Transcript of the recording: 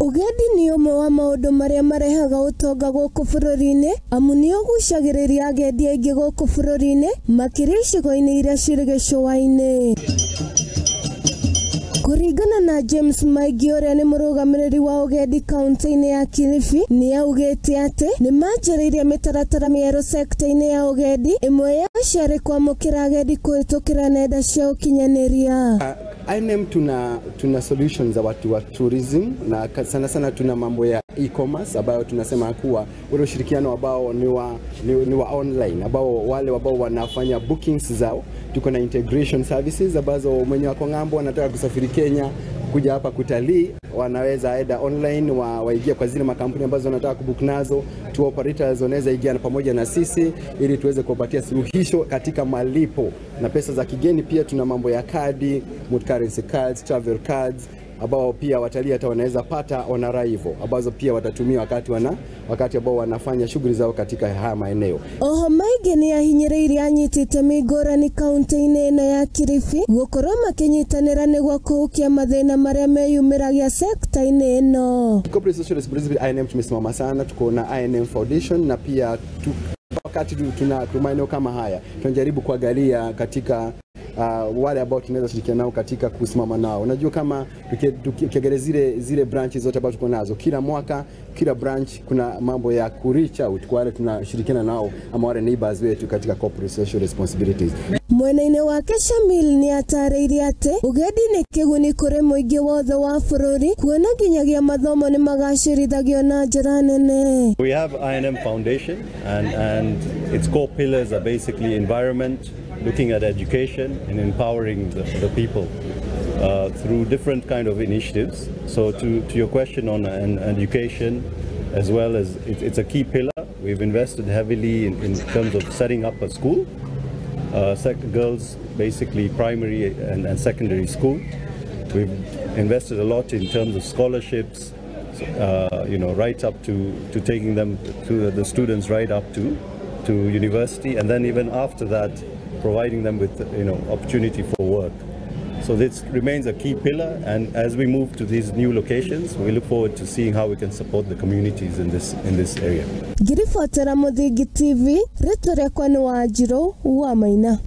Ũgendi nĩ ũmwe wa maũndũ marĩa marehaga ũtonga gũkũ bũrũri-inĩ, amu nĩ ũgucagĩrĩria agendi aingĩ gũkũ bũrũri-inĩ, makĩria icigo-inĩ iria cirĩ gĩcũa-inĩ. Kũringana na James Maingĩ ũrĩa nĩ mũrũgamĩrĩri wa ũgendi kaunti-inĩ ya Kilifi, nĩ augĩte atĩ nĩ manjĩrĩirie mĩtaratara mĩerũ sekta-inĩ ya ũgendi, ĩmwe yacio arĩ kwamũkĩra agendi kũhĩtũkĩra nenda cia ũkinyanĩria. I&M tuna solutions za watu wa tourism na sana sana tuna mambo ya e-commerce ambayo tunasema kuwa ule ushirikiano ambao ni wa online ambao wale ambao wanafanya bookings zao. Tuko na integration services ambazo mwenye wako ng'ambo wanataka kusafiri Kenya kuja hapa kutalii, wanaweza enda online waingia kwa zile makampuni ambazo wanataka kubook nazo. Tour operators wanaweza ingia na pamoja na sisi ili tuweze kuwapatia suluhisho katika malipo na pesa za kigeni. Pia tuna mambo ya kadi, multi currency cards, travel cards ambao pia watalii hata wanaweza pata on arrival ambazo pia watatumia wakati ambao wanafanya shughuli zao katika haya maeneo. Oho Maingĩ nĩ ahinyĩrĩirie anyiti itemi ngũrani kaunti-inĩ ĩno ya Kilifi gũkorwo makĩnyitanĩra nĩguo kũhukia mathĩna marĩa meyumĩragia sekta-inĩ ĩno. Corporate social responsibility, I&M tumesimama sana, tuko na I&M Foundation na pia wakati tuna maeneo kama haya tunajaribu kuangalia katika wale ambao tunaweza shirikiana nao katika kusimama nao. Unajua kama tukiangalia zile branches zote ambazo tuko nazo, kila mwaka kila branch kuna mambo ya ku reach out kwa wale tunashirikiana nao ama wale neighbors wetu katika corporate social responsibilities. Mwena-inĩ wake Shamil nĩ atarĩirie atĩ ũgendi nĩ kĩguni kũrĩ mũingĩ wothe wa bũrũri, kuona nginyagia mathomo nĩ magacĩrithagio na njĩra nene. We have I&M Foundation and its core pillars are basically environment, looking at education and empowering the people through different kind of initiatives. So to your question on education, as well as it's a key pillar. We've invested heavily in terms of setting up a school, girls basically primary and secondary school. We've invested a lot in terms of scholarships, right up to taking them to the students right up to university, and then even after that, providing them with opportunity for work. So this remains a key pillar, and as we move to these new locations, we look forward to seeing how we can support the communities in this area. Ngĩribotera Mũthingi TV, rĩtwa rĩakwa nĩ Wanjirũ wa Maina.